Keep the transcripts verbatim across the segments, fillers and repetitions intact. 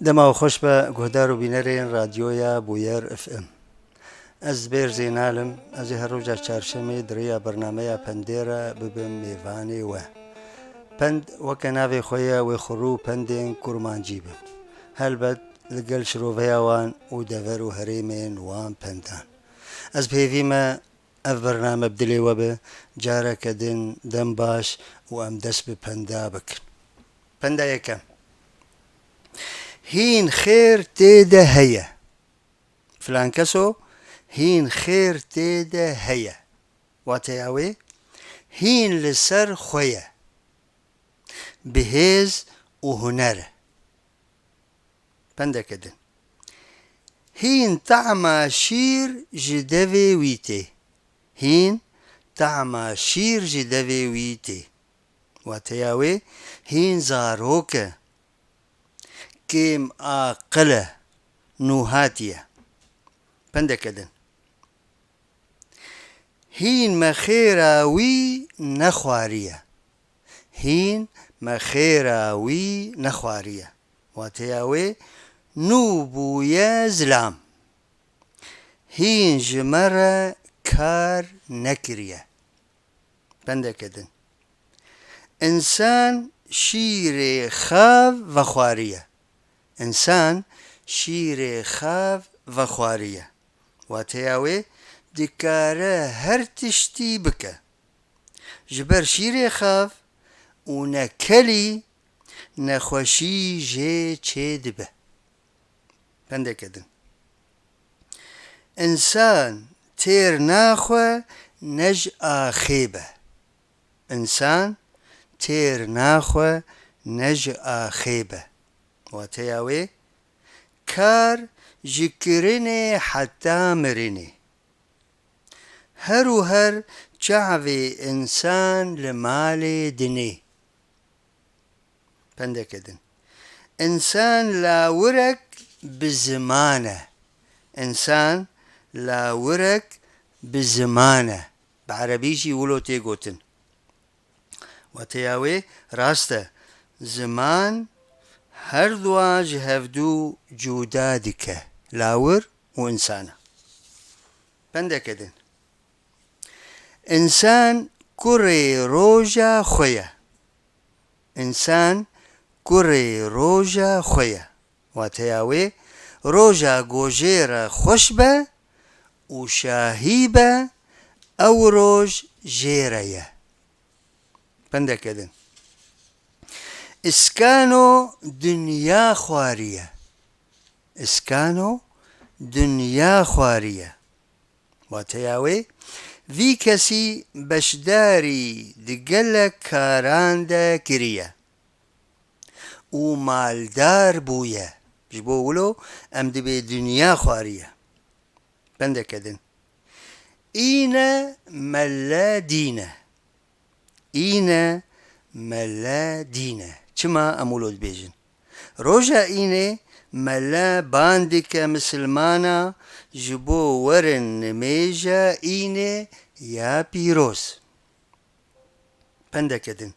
Dema we xweş be, guhdar û bînerên Radyoya Bûyer F M. Ez Bêr Zeynal im, ez ê her roja çarşemê di rêya bernameya Pendê re bibim mêvanê we. Pend weke navê xwe ye, wê xurû û pendên kurmancî bin. Helbet li gel şiroveya wan û dever û herêmên wan pendan. Ez bi hêvî me ev bername bi dilê we be, careke din dem baş û em dest bi penda bikin. Penda yekem. Hîn xêr tê de heye. Filan keso hîn xêr tê de heye. Wateya wê, hîn li ser xwe ye. Bi hêz û huner e. Pendeke din. Hîn tahma şîr ji devê wî tê. Hîn tahma şîr ji devê wî tê. Wateya wê, hîn zarok e. Kêm aqil e. Nûhatî ye. Pendeke din. Hîn me xêra wî nexwariye. Hîn me xêra wî nexwariye. Wateya wê, nû bûye zilam. Hîn ji me re kar nekiriye. Pendeke din. Însan şîrê xav vexwariye. Însan şîrê xav vexwariye. Wateya wê, dikare her tiştî bike. Ji ber şîrê xav û ne kelî nexweşî jê çêdibe. Pendeke din. Însan têr naxwe ne ji axê be. Însan têr naxwe ne ji axê be. Wateya wê, kar ji kirinê heta mirinê. Her û her çavê însan li malê dinê. Pendeke din. Însan lawirek bi ziman e. Însan lawirek bi ziman e. Bi erebî jî wilo tê gotin. Wateya wê rast e. Ziman her duwa ji hevdû cuda dike. Lawir û însana. Pendeke din. Însan kurê roja xwe ye. Însan kurê roja xwe ye. Wateya wê, roja ku jê re xweş be û şahî be, ew roj jê re ye. Pendeke din. Îskano dinya xwariye. Îskano dinya xwariye. Wateya wê, vî kesî beşdarî di gelek karan de kiriye û maldar bûye. Ji bo wilo em dibê dinya xwariye. Pendeke din. Îne mele dîne. Îne mele dîne. Çima em wilo dibêjin? Roja Înê mele ban dike misilmana ji bo werin nimêja Înê ya pîroz. Pendeke din.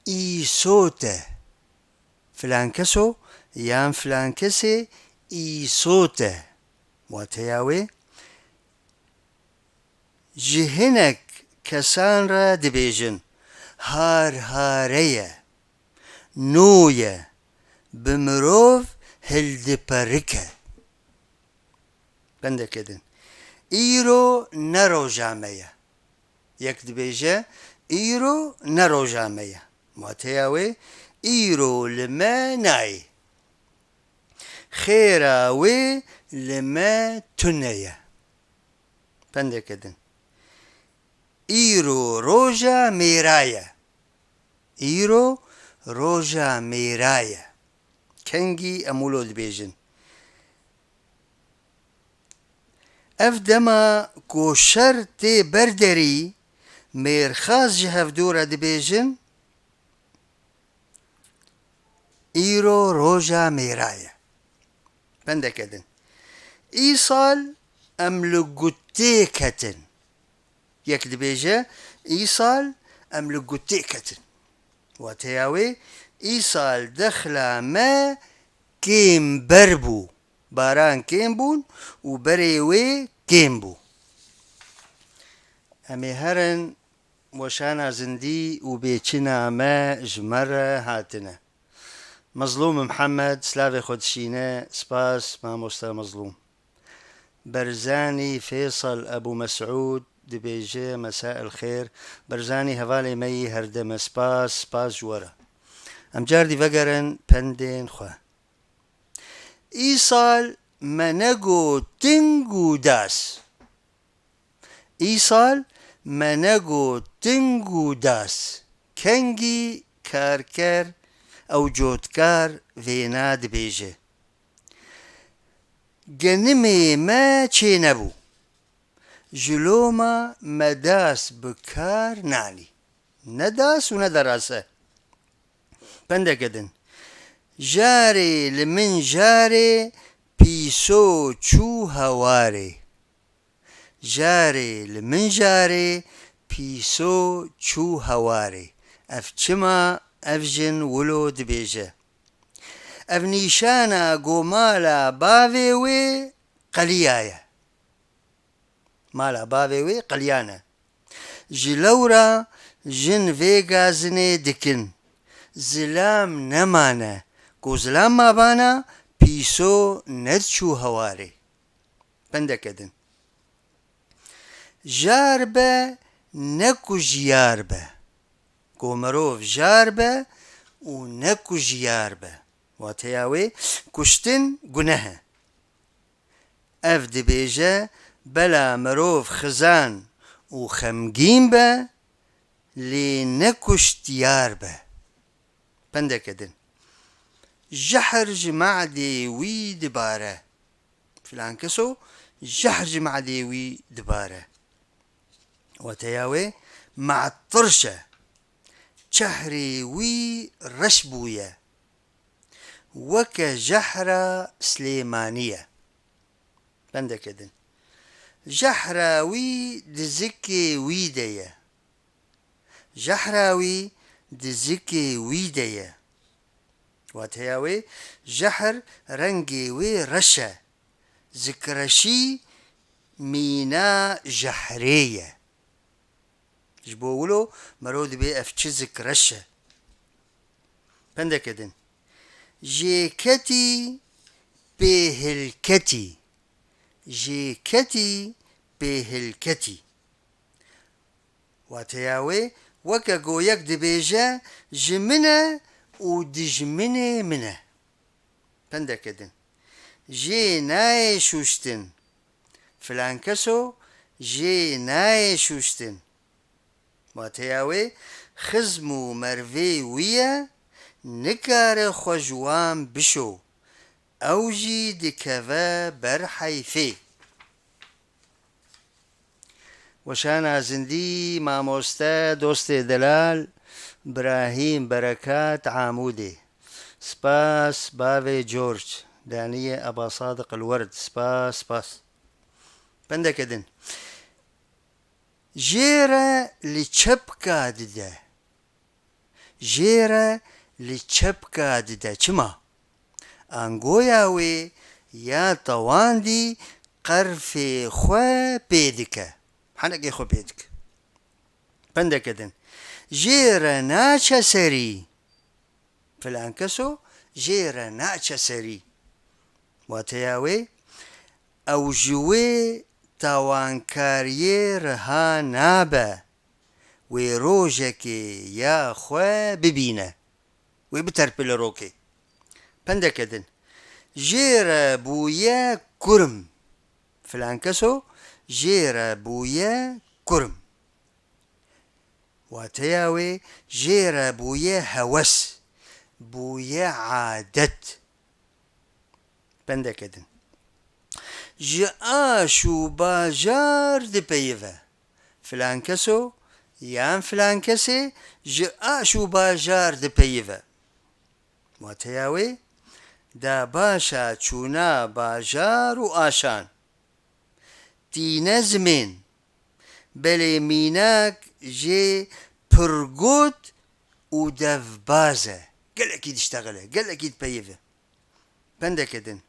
Îsot e. Filan keso yan filan kesê îsot e. Wateya wê, ji hinek kesan re dibêjin, har hare ye, nû ye, bi mirov hildiperike. Pendeke din. Îro ne roja me ye. Yek dibêje, îro ne roja me ye. Wateya wê, îro li me nayê. Xêra wê li me tune ye. Pendeke din. Îro roja mêra ye. Îro roja mêra ye. Kengî em wilo dibêjin. Ev dema ku şer tê ber derî, mêrxas ji hevdû re dibêjin, îro roja mêra ye. Pendeke din. Îsal em li gutê ketin. Yek dibêje, îsal em li gutê ketin. Wateya wê, îsal dexla me kêm ber bû. Baran kêm bûn û berê wê kêm bû. Em ê herin weşana zindî û bêçina me ji me re hatine. Mezlûm Mihemed, slavê xwe dişîne, spas, mamoste Mezlûm. Berzanî Fêsal Ebû Mesûd dibêje, Mesa el xêr. Berzanî hevalê me yî herdem e, spas, spas ji we re. Em cardî vegerin pendên xwe. Îsal me negot ting û das. Îsal me negot ting û das. Kengî karker ew cotkar vêna dibêje. Genimê me çênebû. Ji loma me das bi kar nanî. Ne das û ne deras e. Pendeke din. Jarê li min jarê pîso çû hewarê. Jarê li min jarê pîso çû hewarê. Ev çima ev jin wilo dibêje? Ev nîşana ku mala bavê wê qeliyaye. Mala bavê wê qeliyane. Ji lewra jin vê gazinê dikin. Zilam nemane. Ku zilam mabana, pîso nediçû hewarê. Pendeke din. Jar be, ne ku jiyar be. Ku mirov jar be û ne ku jiyar be. Wateya wê, kuştin guneh e. Ev dibêje, bela mirov xizan û xemgîn be, lê ne kuştiyar be. Pendeke din. Jehr ji me'dê wî dibare. Filan keso jehr ji me'dê wî dibare. Wateya wê, me'd tirş e. Çehrê wî reş bûye. Weke jehra Silêmanî ye. Pendeke din. Jehra wî di zikê wî de ye. Jehra wî di zikê wî de ye. Wateya wê, jehr rengê wê reş e. Zikreşî mîna jehrê ye. Ji bo wilo mero dibê ev çi zikreş e. Pendeke din. Jêketî pêhilketî. Jêketî pêhilketî. Wateya wê, weke ku yek dibêje, ji min e û dijminê min e. Pendeke din. Jê nayê şûştin. Filan keso jê nayê şûştin. Wateya wê, xizm û mervê wî ye, nikare xwe ji wan bişo. Ew jî dikeve ber heyfê. Weşana zindî, mamoste, dostê delal, Birahîm Berekat Amûdê. Spas, bavê George, daniye Eba Sadiq el Werd. Spas, spas. Pendeke din. Jê re li çepka dide. Jê re li çepka dide. Çima? Angoya wê ya tewandî qerfê xwe pê dike. Henekê xwe pê dike. Pendeke din. Jê re naçe serî. Filan keso jê re naçe serî. Wateya wê, ew ji wê tawankariyê riha nabe. Wê rojekê ya xwe bibîne. Wê biterpile rokê. Pendeke din. Jê re bûye kurm. Filan keso jê re bûye kurm. Wateya wê, jê re bûye hewes, bûye adet. Pendeke din. Ji aş û bajar dipeyive. Filan keso yan filan kesê ji aş û bajar dipeyive. Wateya wê, da başa çûna bajar û aşan. Tîne zimên. Belê mînak jê pirgot û devbaz e. Gelekî diştexile, gelekî dipeyive. Pendeke din.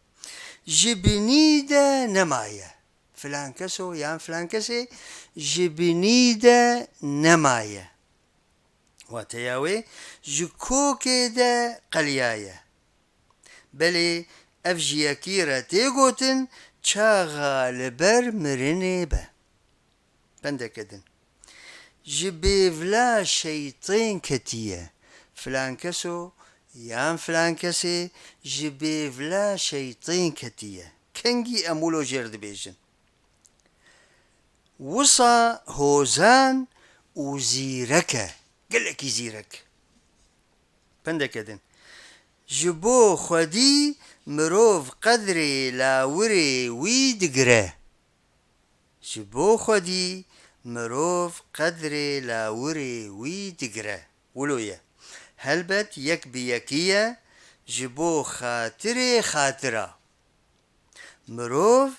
Ji binî de nemaye. Filan keso yan filan kesê ji binî de nemaye. Wateya wê, ji kokê de qeliyaye. Belê ev ji yekî re tê gotin, çaxa li ber mirinê be. Pendeke din. Ji bêvla şeytên ketiye. Filan keso yan filan kesê ji bêvla şeytên ketiye. Kengî em wilo jêr dibêjin. Wisa hozan û zîrek e. Gelekî zîrek. Pendeke din. Ji bo xwedî mirov qedrê lawirê wî digire. Ji bo xwedî mirov qedrê lawirê wî digire. Wilo ye. Helbet yek bi yekî ye, ji bo xatirê xatira. Mirov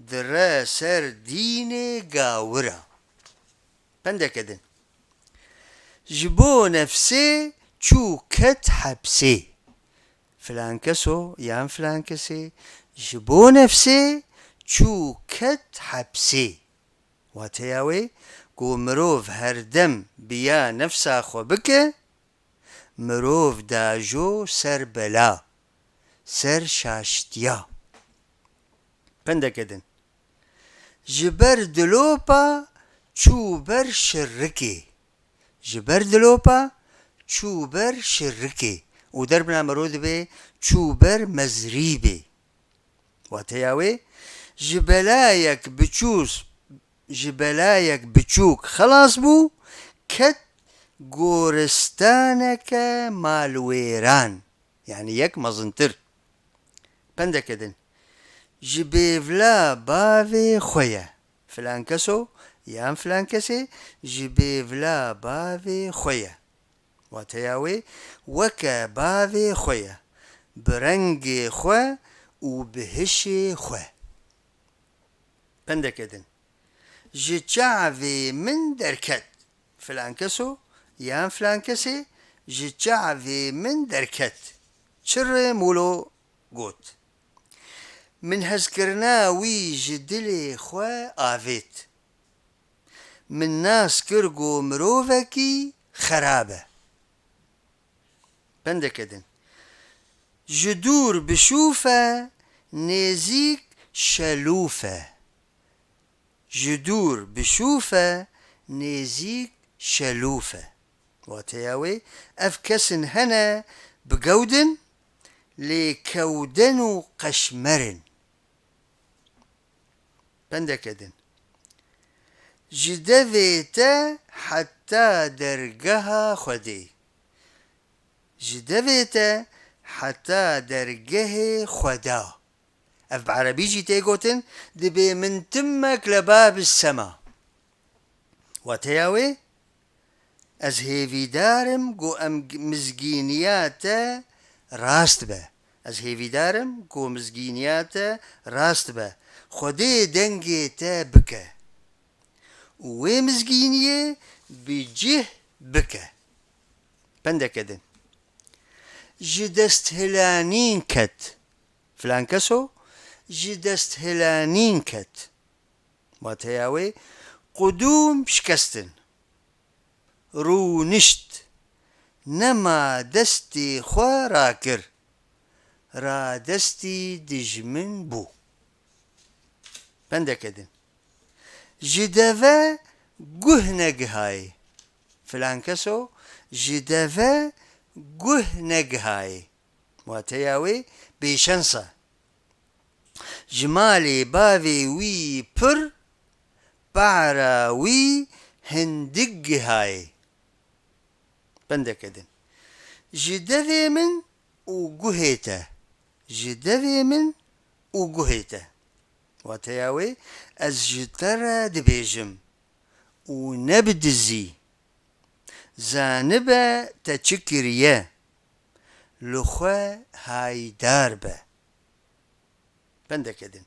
dire ser dînê gawira. Pendeke din. Ji bo nefsê çû ket hepsê. Filan keso yan filan kesê ji bo nefsê çû ket hepsê. Wateya wê, ku mirov herdem bi ya nefsa xwe bike, mirov dajo ser bela, ser şaştiya. Pendeke din. Ji ber dilopa çû ber şirikê. Ji ber dilopa çû ber şirikê. Û derbna mirov dibe çû ber mezrîbê. Wateya wê, ji belayek biçûs, ji belayek biçûk xelas bû, ket goristaneke malwêran. Yanî yek mezintir. Pendeke din. Ji bêvla bavê xwe ye. Filan keso yan filan kesê ji bêvla bavê xwe ye. Wateya wê, weke bavê xwe ye. Bi rengê xwe û bi hişê xwe. Pendeke din. Ji çavê min derket. Filan keso yan filan kesê ji çavê min derket. Çi rê mûlo got. Min hezkirina wî ji dilê xwe avêt. Min nas kir ku mirovekî xerab e. Pendeke din. Ji dûr bişûfe, nêzîk şelûfe. Ji dûr bişûfe, nêzîk şelûfe. Wateya wê, ev kesin hene bi gewdin, lê kewden û qeşmer in. Pendeke din. Ji devê te heta dergeha Xwedê. Ji devê te heta dergehê Xweda. Ev bi erebî jî tê gotin, dibê min timek le bab sema. Wateya wê, ez hêvîdar im ku em g-, mizgîniya te rast be. Ez hêvîdar im ku mizgîniya te rast be. Xwedê dengê te bike. Û wê mizgîniyê bi cih bike. Pendeke din. Ji desthilanîn ket. Filan keso ji desthilanîn ket. Wateya wê, qudûm şikestin. Rûnişt. Nema destê xwe rakir. Radestî dijmin bû. Pendeke din. Ji deve guh negihayê. Filan keso ji deve guh negihayê. Wateya wê, bêşens e. Ji malê bavê wî pir, para wî hindik gihayê. Pendeke din. Ji devê min û guhê te. Ji devê min û guhê te. Wateya wê, ez ji te re dibêjim û ne bi dizî. Zanibe te çi kiriye, li xwe hayîdar be. Pendeke din.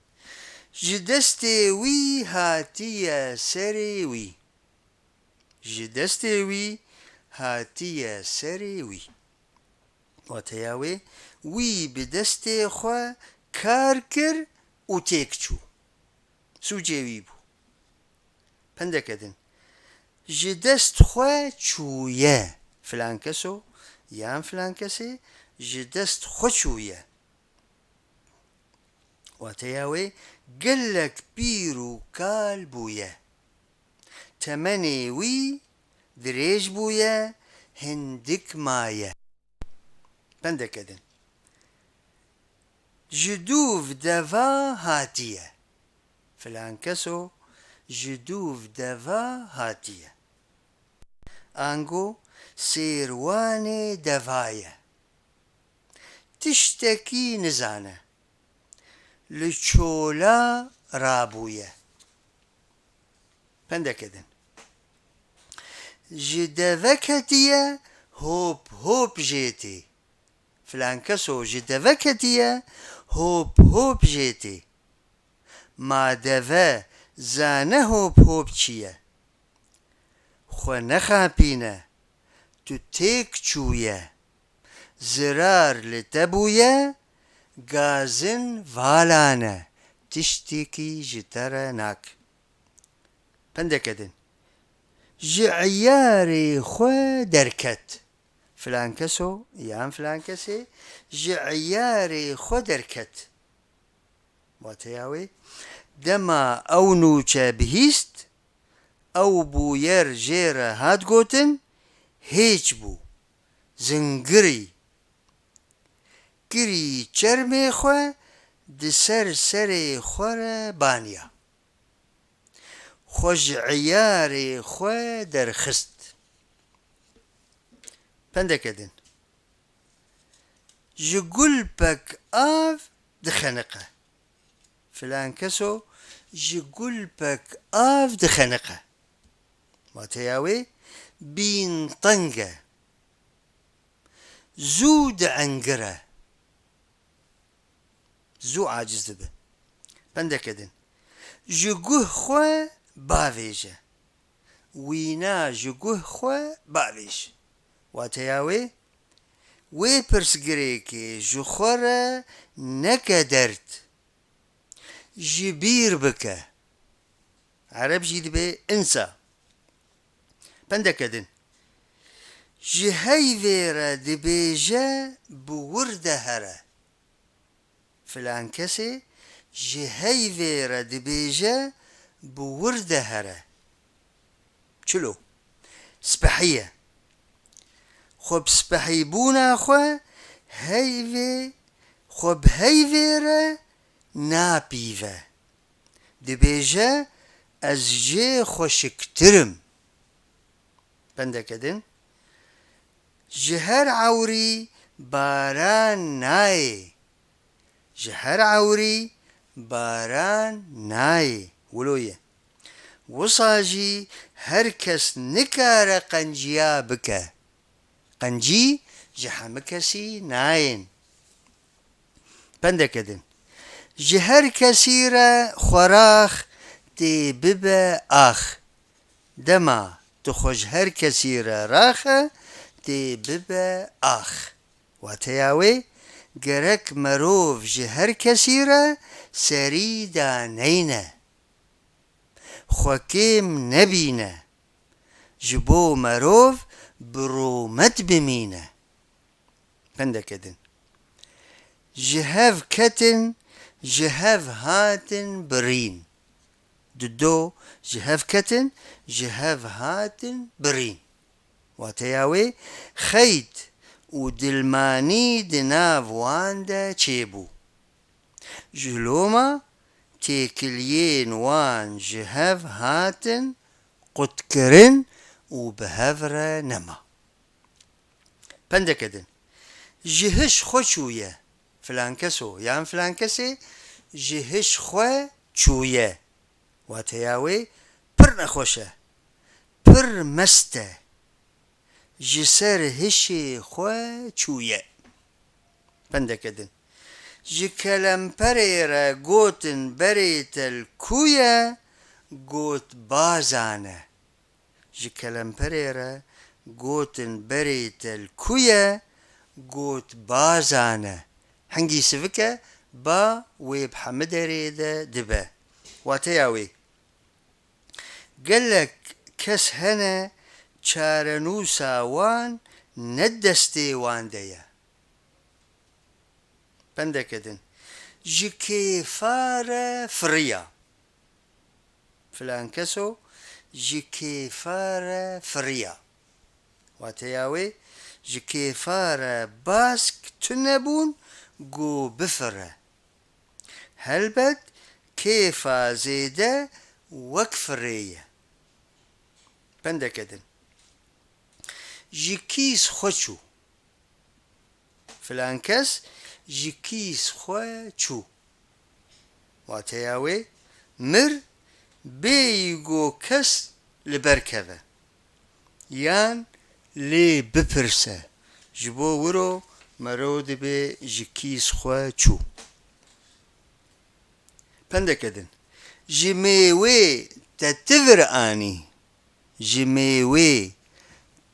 Ji destê wî hatiye serê wî. Ji destê wî hatiye serê wî. Wateya wê, Wî bi destê xwe kar kir û têk çû. Sûcê wî bû. Pendeke din. Ji dest xwe çûye. Filan keso yan filan kesê ji dest xwe çûye. Wateya wê gelek pîr û kal bûye. Temenê wî dirêj bûye, hindik maye. Pendeke din. Ji dûv deva hatiye. Filan keso ji dûv deva hatiye. Ango sêrwanê deva ye. Tiştekî nizane. Li çola rabûye. Pendeke din. Ji deve ketiye hop hop jê tê. Filan keso ji deve ketiye hop hop jê tê. Ma deve zane hop hop çi ye? Xwe nexapîne, tu têk çûye. Zirar li te bûye, gazin vala ne, tiştekî ji te re nak. Pendeke din. Ji eyarê xwe derket. Filan keso yan filan kesê ji eyarê xwe derket. Wateya wê, dema ew nûçe bihîst, ew bûyer jê re hat gotin, hêç bû, zingirî. Kirî çermê xwe di ser serê xwe re baniya. Xwe ji eyarê xwe derxist. Pendeke din. Ji gulpek av dixeniqe. Filan keso ji gulpek av dixeniqe. Wateya wê bîn teng e. Zû diengire. Zû aciz dibe. Pendeke din. Ji guh xwe bavêje. Wîna ji guh xwe bavêj. Wateya wê, wê pirsgirêkê ji xwe re neke derd. Ji bîr bike. Ereb jî dibe insa. Pendeke din. Ji heyvê re dibêje bi wir de here. Filan kesê ji heyvê re dibêje bi wir de here. Çilo. Spehî ye. Xwe bi spehîbûna xwe heyvê, xwe bi heyvê re napîve. Dibêje, ez jê xweşiktir im. Pendeke din. Ji her ewrî baran nayê. Ji her ewrî baran nayê. Wilo ye. Wisa jî her kes nikare qenciya bike. Qencî ji hemû kesî nayên. Pendeke din. Ji her kesî re xwerax tê bibe ax. Dema tu xwe ji her kesî re raxe, tê bibe ax. Wateya wê, gerek merov ji her kesî re serî daneyne. Xwe kêm nebîne. Ji bo merov bi rûmet bimîne. Pendeke din. Ji hev ketin, ji hev hatin birîn. Dido, ji hev ketin, ji hev hatin birîn. Wateya wê, xeyt û dilmanî di nav wan de çêbû. Ji loma têkiliyên wan ji hev hatin qutkirin û bi hev re nema. Pendeke din. Ji hiş xwe çûye. Filan keso yan filan kesê ji hiş xwe çûye. Wateya wê pir nexweş e. Pir mest e. Ji ser hişê xwe çûye. Pendeke din. Ji kelemperê re gotin berê te li ku ye, got baza ne. Ji kelemperê re gotin berê te li ku ye, got baza ne. Hingî sivik e, ba wê bi hemî derê de dibe. Wateya wê, gelek kes hene çarenûsa wan ne destê wan de ye. Pendeke din. Ji kêfa re firiya. Filan keso ji kêfa re firiya. Wateya wê, ji kêfa re bask tune bûn ku bifire. Helbet kêfa zêde wek firê ye. Pendeke din. Ji kîs xwe çû. Filan kes ji kîs xwe çû. Wateya wê, mir bêyî ku kes li ber keve. Yan lê bipirse. Ji bo wiro mero dibê ji kîs xwe çû. Pendeke din. Ji mêwê te ti vir anî. Ji mêwê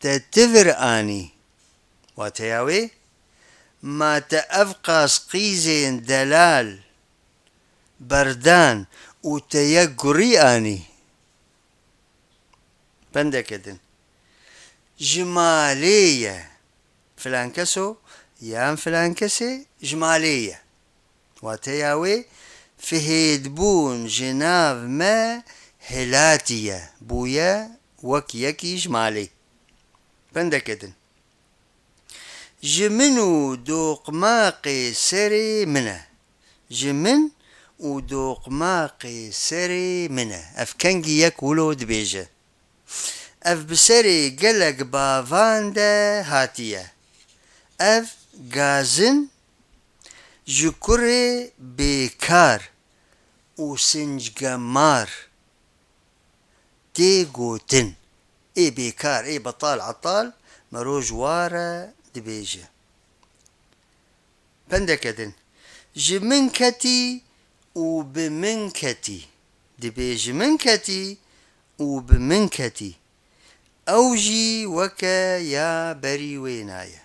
te ti vir anî. Wateya wê, ma te ev qas qîzên delal berdan û te yek gurî anî. Pendeke din. Ji malê ye. Filan keso yan filan kesê ji malê ye. Wateya wê, fihêdbûn ji nav me hilatî ye, bûye wek yekî ji malê. Pendeke din. Ji min û doqmaqê serê min e. Ji min û doqmaqê serê min e. Ev kengî yek wilo dibêje. Ev bi serê gelek bavan de hatiye. Ev gazin ji kurê bêkar û sincgemar tê gotin. Ê bêkar, ê betal etal, mero ji wa re dibêje. Pendeke din. Ji min ketî û bi min ketî. Dibê ji min ketî û bi min ketî. Ew jî weke ya berî wêna ye.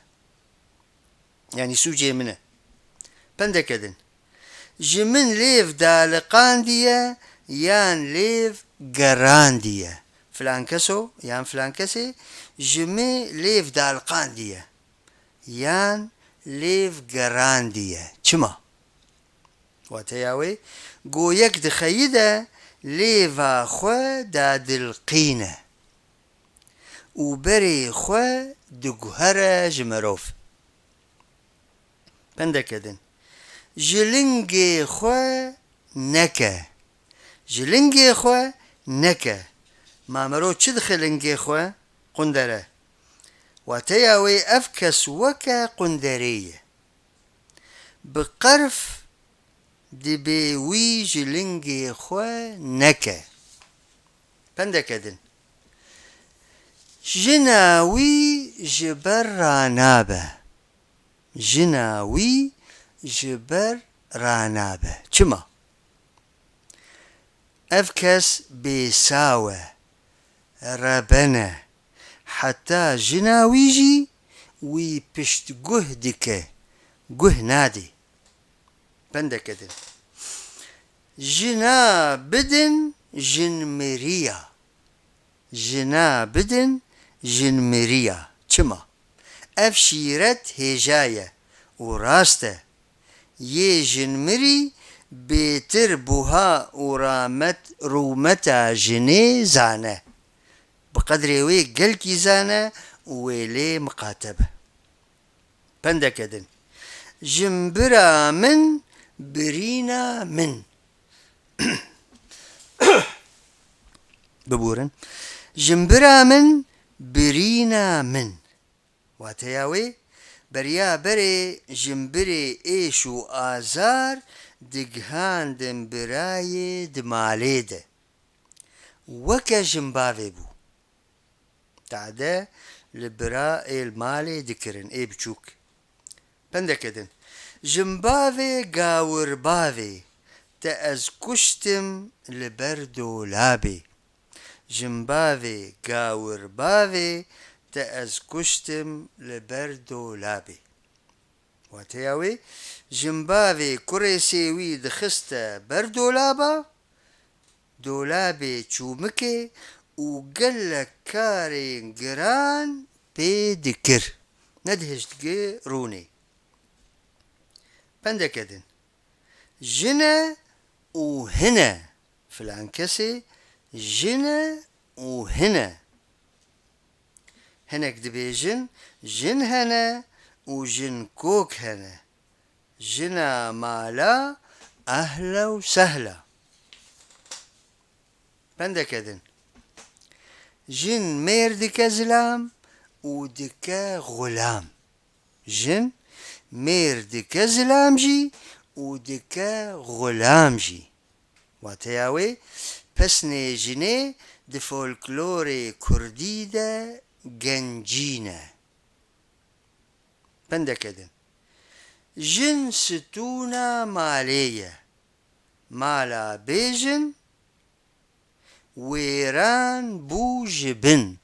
Yanî sûcê min e. Pendeke din. Ji min lêv daliqandiye yan lêv gerandiye. Filan keso yan filan kesê ji min lêv daliqandiye. Yan lêv gerandiye. Çima? Wateya wê, go yek dixeyide lêva xwe dadilqîne û berê xwe diguhere ji mirov. Pendeke din. Ji lingê xwe neke. Ji lingê xwe neke. Ma mero çi dixe lingê xwe? Qundere. Wateya wê ev kes weke qunderê ye. Bi qerf dibê wî ji lingê xwe neke. Pendeke din. Jina wî ji ber ranabe. Jina wî ji ber ranabe. Çima? Ev kes bêsaw e, reben e. Heta jina wî jî wî piştguh dike, guh nadê. Pendeke din. Jina bidin jin miriya. Jina bidin jin miriya. Çima? Ev şîret hêja ye û rast e. Yê jinmirî bêtir buha û ramet rûmeta jinê zane. Bi qedrê wê gelkî zane û wê lê miqate be. Pendeke din. Jimbira min birîna min. Biborin. Jimbira min birîna min. Wateya wê, beriya berê jimbirê êş û azar digihandin birayê di malê de. Weke jimbavê bû. Tade li bira ê li malê dikirin, ê biçûk. Pendeke din. Jimbavê gawirbavê te ez kuştim li ber dolabê. Jimbavê gawirbavê te ez kuştim li ber dolabê. Wateya wê, jinbavê kurêsê wî dixiste ber dolaba, dolabê çûmikê û gelek karên giran pê dikir. Nedihişt gi rûnê. Pendeke din. Jin e û hin e. Filan kesê jin e û hin e. Hinek dibêjin, jin hene û jin kok hene. Jina mala, ehla û sehla. Pendeke din. Jin mêr dike zilam û dike xulam. Jin mêr dike zilam jî û dike xulam jî. Wateya wê, pesnê jinê di folklorê kurdî de gencîn e. Pendeke din. Jin stûna malê ye. Mala bêjin wêran bû ji bin.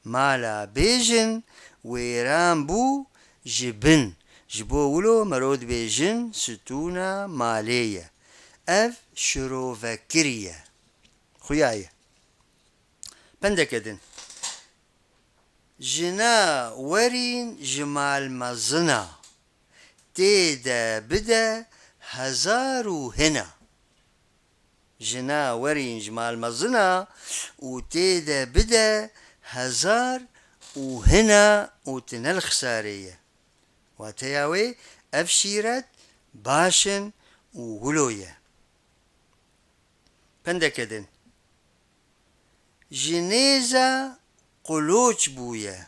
Mala bêjin wêran bû ji bin. Ji bo wilo mero dibêjin stûna malê ye. Ev şirovekirî ye. Xuya ye. Pendeke din. Jina werîn ji mal mezin a. Tê de bide hezar û hin a. Jina werîn ji mal mezin a û tê de bide hezar û hin a û tu ne li xisarê ye. Wateya wê, ev şîret baş in û wilo ye. Pendeke din. Ji nêza quloç bûye.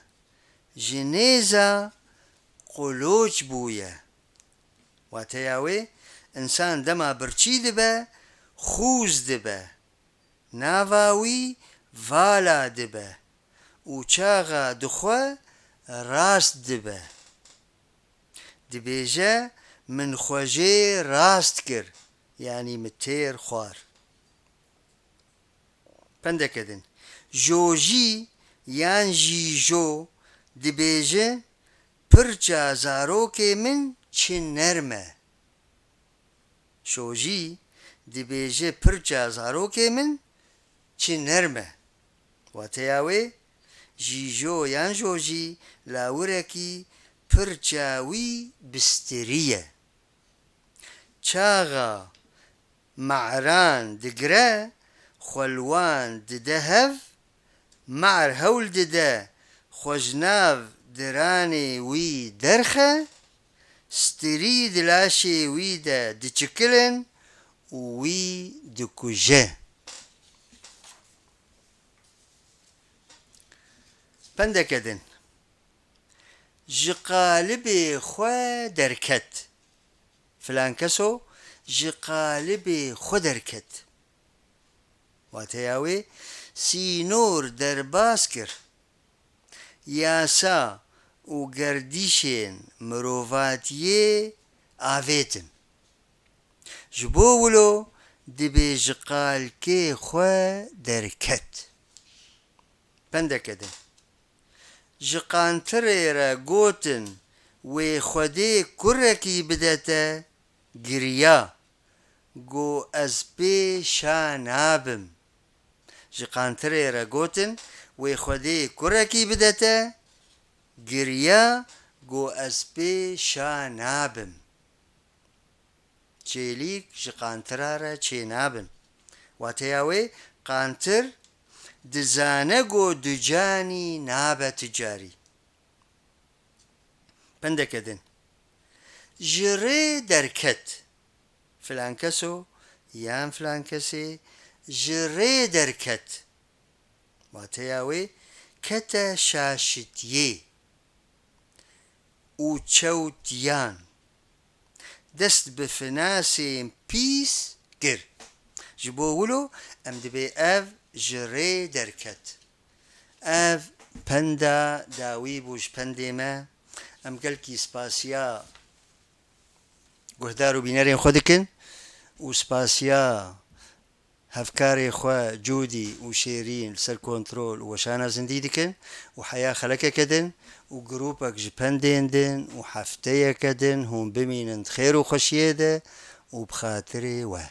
Ji nêza quloç bûye. Wateya wê, însan dema birçî dibe, xûz dibe. Nava wî vala dibe û çaxa dixwe rast dibe. Dibêje, min xwe jê rast kir, yanî min têr xwar. Pendeke din. Jojî yan jî jo dibêje, pirça zarokê min çi nerm e. Jojî dibêje, pirça zarokê min çi nerm e. Wateya wê, jîjo yan jojî lawirekî pirça wî bistirî ye. Çaxa me'ran digire, xwe li wan dide hev, me'r hewl dide xwe ji nav diranê wî derxe, stirî di laşê wî de diçikilin û wî dikuje. Pendeke din. Ji qalibê xwe derket. Filan keso ji qalibê xwe derket. Wateya wê, sînor derbas kir. Yasa û gerdîşên mirovatiyê avêtin. Ji bo wilo dibê ji qalkê xwe derket. Pendeke din. Ji qantirê re gotin, wê Xwedê kurekî bide te, giriya, got, ez pê şa nabim. Ji qantirê re gotin, wê Xwedê kurekî bide te, giriya, got, ez pê şa nabim. Çêlîk ji qantira re çênabin. Wateya wê, qantir dizane ku ducanî nabe ticarî. Pendeke din. Ji rê derket. Filan keso yan filan kesê ji rê derket. Wateya wê, kete şaşitiyê û çewtiyan. Dest bi finasên pîs kir. Ji bo wilo em dibê ev ji rê derket. Ev penda dawî bû ji pendê me. Em gelkî spasiya guhdar û bînerên xwe dikin û spasiya hevkarê xwe Cûdî û Şêrîn li ser kontrol û weşana zindî dikin û heya xelekeke din û grûpek ji pendên din û hefteyeke din hûn bimînin di xêr û xweşiyê de û bi xatirê we.